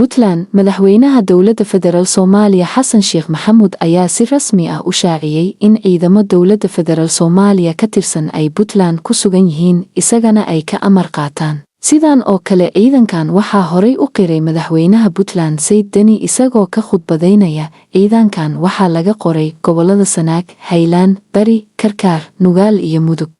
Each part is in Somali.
Puntland. Madaxweynaha Dowladda Federal Soomaaliya Xasan Sheekh Maxamuud ayaa si rasmi ah u shaaciyey in ciidamo Dowladda Federal Soomaaliya ka tirsan ay Puntland ku sugan yihiin, isagana ay ka amar qaataan. Sidan oo kale ciidankan waxaa horay u qiray madaxweynaha Puntland Sayd Deni isagoo ka khudbadaynaya. Ciidankan waxaa laga qoray gobollada Sanaag, Haylaan, Bari, Karkaar, Nugaal iyo Mudug.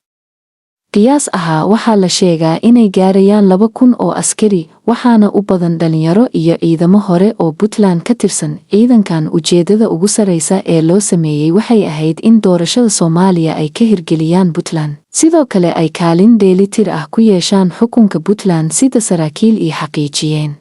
Qiyaas ahaa waxaa la sheegaa inay gaarayaan 2000 oo askari, waxaana u badan dhalinyaro iyo ciidamo hore oo Puntland ka tirsan. Ciidankan ujeedada ugu sarraysa ee loo sameeyey waxay ahayd in doorashada Soomaaliya ay ka hirgeliyaan Puntland, sidoo kale ay kaalin dheelitir ah ku yeeshaan xukunka Puntland, sida saraakiil ii xaqiijiyeen.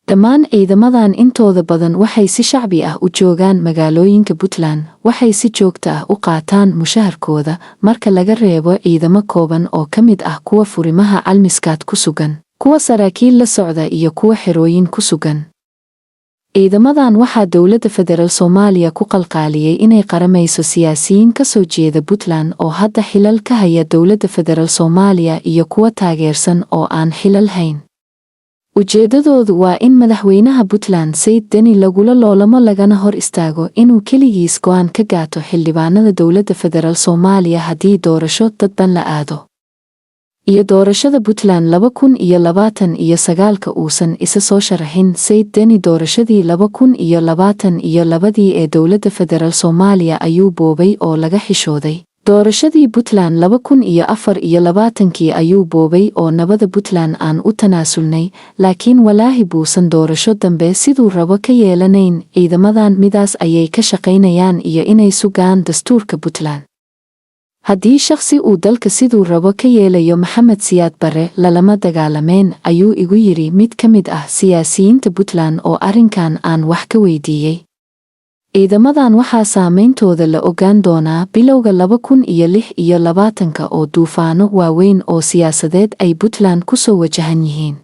Dhammaan ciidamadan intooda badan waxay si shacbi ah u joogaan magaalooyinka Puntland, waxay si joogto ah u qaataan mushaharkooda, marka laga reebo ciidamo kooban oo ka mid ah kuwa furimaha Calmiskaad ku sugan, kuwa saraakiil la socda iyo kuwa xerooyin ku sugan. Ciidamadan waxaa Dowladda Federal Soomaaliya ku qalqaaliyey inay qaramayso siyaasiyiin ka soo jeeda Puntland oo hadda xilal ka haya Dowladda Federal Soomaaliya iyo kuwa taageersan oo aan xilal hayn. Ujeeddadoodu waa in madaxweynaha Puntland Sayd Deni lagula loolamo, lagana hor istaago inuu keligiis go'aan ka gaato xildhibaanada Dowladda Federal Soomaaliya haddii doorasho dadban la aado iyo doorashada Puntland 2029-ka uusan isa soo sharaxin Sayd Deni. Doorashadii 2022-dii ee Dowladda Federal Soomaaliya ayuu boobay oo laga xishooday. Doorashadii Puntland 2024-kii ayuu boobay oo nabada Puntland aan u tanaasulnay, laakiin walaahi buusan doorasho dambe siduu rabo ka yeelanayn. Ciidamadan midaas ayay ka shaqaynayaan iyo inay sugaan dastuurka Puntland. Haddii shakhsi uu dalka siduu rabo ka yeelayo, Maxamed Siyaad Barre lalama dagaalameen, ayuu igu yidhi mid ka mid ah siyaasiyiinta Puntland oo arrinkan aan wax ka weydiiyey. Ciidamadan waxaa saameyntooda la ogaan doonaa bilowga 2026-ka oo duufaano waaweyn oo siyaasadeed ay Puntland ku soo wajahan yihiin.